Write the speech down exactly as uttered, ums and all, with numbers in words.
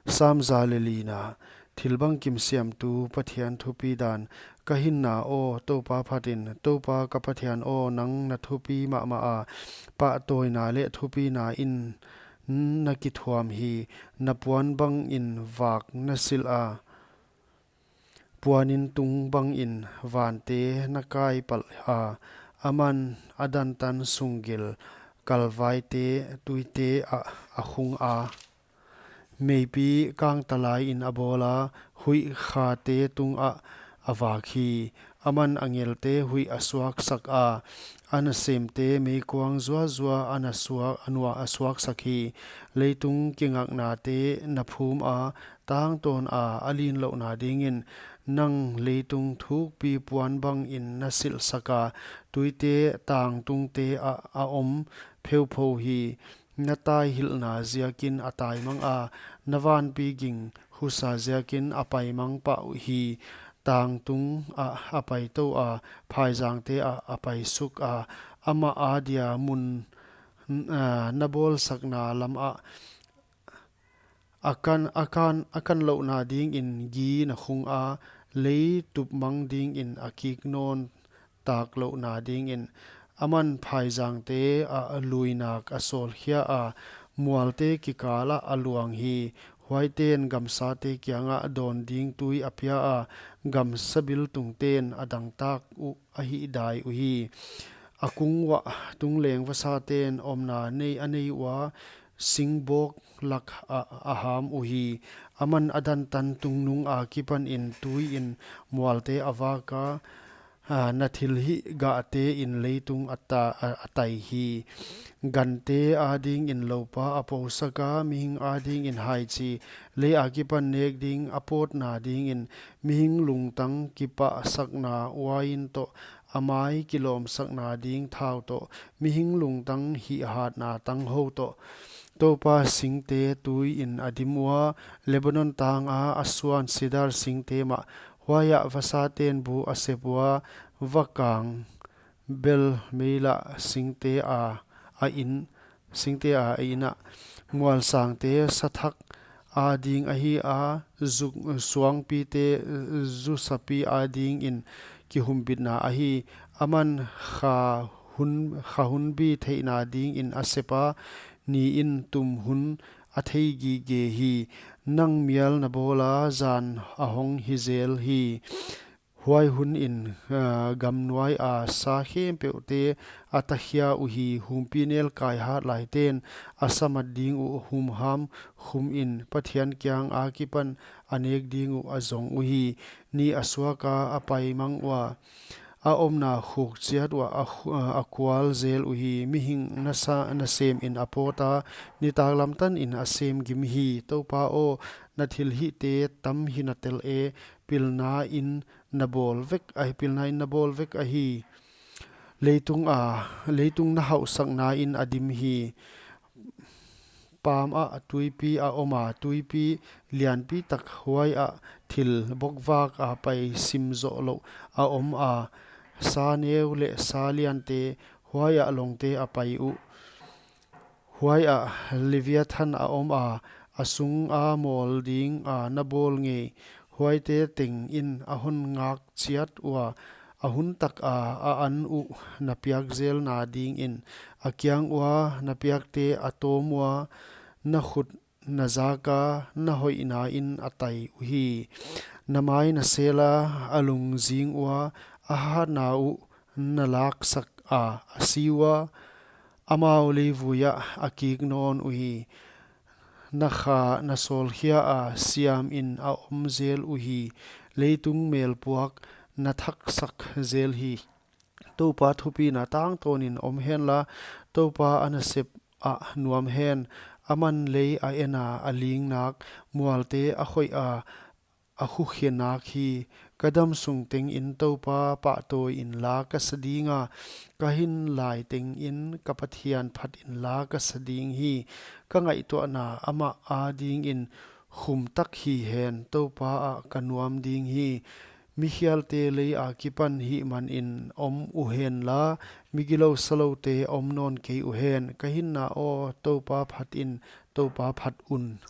Sam za leh lina. Thil bangkim siamtu Pathian thupidan. Ka hinna aw, Toupa phatin. Toupa ka Pathian aw, nang na thupi mahmah a. Pahtawina leh thupina in na kithuam hi. Na puan bangin vak na silh a, puanin tung bangin vante na kaipalh a. Aman a dantan sunggil kalvaite tuite ah a khung a, meipi kangtalaiin a bawl a, huih khate tungah a vak hi. Aman angelte huih a suaksak a, a nasemte meikuang zuazua a na suak, a nua a suaksak hi. Leitung kingaknate na phum a, tangtawn a a linlouhna dingin. Nang leitung thukpi puan bangin na silhsak a, tuite tangtungte ah a om pheuphou hi. Na taihilhna ziakin a taimang a, na vanpi ging husa ziakin a paimang pah uh hi. Tangtung ah a paitou a, phaizangte ah a paisuk a, amah adia mun, ah, na bawlsakna lam ah a kan, a kan, a kanlouhna dingin gi na khung a, lei tupmang dingin a kik nawn taklouhna dingin. Aman phaizangte ah luinak a sawlkhia a, mualte kikal ah a luang hi. Huaiten gamsate kiangah dawn ding tui a pia a, gamsa biltungten a dangtak uh a hihdai uhi. A kung uah tungleng vasaten omna nei a nei ua, singbawk lak ah a ham uhi. Aman a dantan tungnung akipanin tuiin mualte a vak a, a, na thilhih gahte in leitung a ta, a, a tai hi. Gante adingin loupa a posak a, mihing adingin haichi. Lei akipan nek ding a pawtna dingin, mihing lungtang kipahsakna uain toh, a mai kilawmsakna ding thau toh, mihing lungtang hihhatna tanghou toh. Toupa singte tuiin a dim ua, Lebanon tanga a suan sidar singte mah. Huaiah vasaten bu a sep ua, vakang bel meilah singte a, a in, singte a, a in ah. Mualsangte sathak ading ahi a, zu, suangpite zusapi adingin kihumbitna ahi. Aman kha hun, kha hunbi theihna dingin a sep a, niin tum hun a thei gige hi. Nang mial na bawl a, zan a hong hi zel hi. Huai hunin, ah, gamnuai a sa khempeuhte a takhia uhi. Humpinelkai hatlaiten a samat ding uh, humham khumin Pathian kiang akipan a nek ding uh a zong uhi. Ni a suak a, a paimang ua, a omna khuk chiat uah a khu-, a kual zel uhi. Mihing nasa, nasemin a pawt a, nitaklam tanin a sem gim hi. Toupa aw, na thilhihte tam hi na tel e, pilnain na bawl vek ahi, pilnain na bawl vek ahi. Leitung a, leitung na hauhsaknain a dim hi. Paam ah tuipi a om a, tuipi lianpi tak huaiah thil bokvak a pai sim zoh louh a om a, sa neu leh sa liante huaiah longte a pai uh. Huaiah Leviathan a om a, a sung a mawl ding a na bawl ngei. Huaite tengin a hon ngak chiat ua, a hun tak a a an uh na piak zelna dingin, a kiang ua na piakte a tawm ua, na khut na zak a, na hoihnain a tai uhi. Na mai na sel a, a lungzing ua, a hatna uh na laksak a, a si ua, amau leivui ah a kik nawn uhi. Na kha na sawlkhia a, siamin a om zel uhi. Leitung melpuak na thaksak zel hi. Toupa thupina tangtawnin om henla, Toupa a nasep ah nuam hen. Aman lei a en a, a ling nak, mualte a khoih a, a khukhe nak hi. Ka damsung tengin Toupa pahtawi inla ka sa ding a, ka hin lai tengin ka Pathian phat inla ka sa ding hi. Ka ngaihtuahna amah adingin khum tak hi hen, Toupa ah ka nuam ding hi. Mikhialte lei akipan hihmanin om uhenla, migilou saloute om nawn kei uhen. Ka hinna aw, Toupa phat in, Toupa phat un.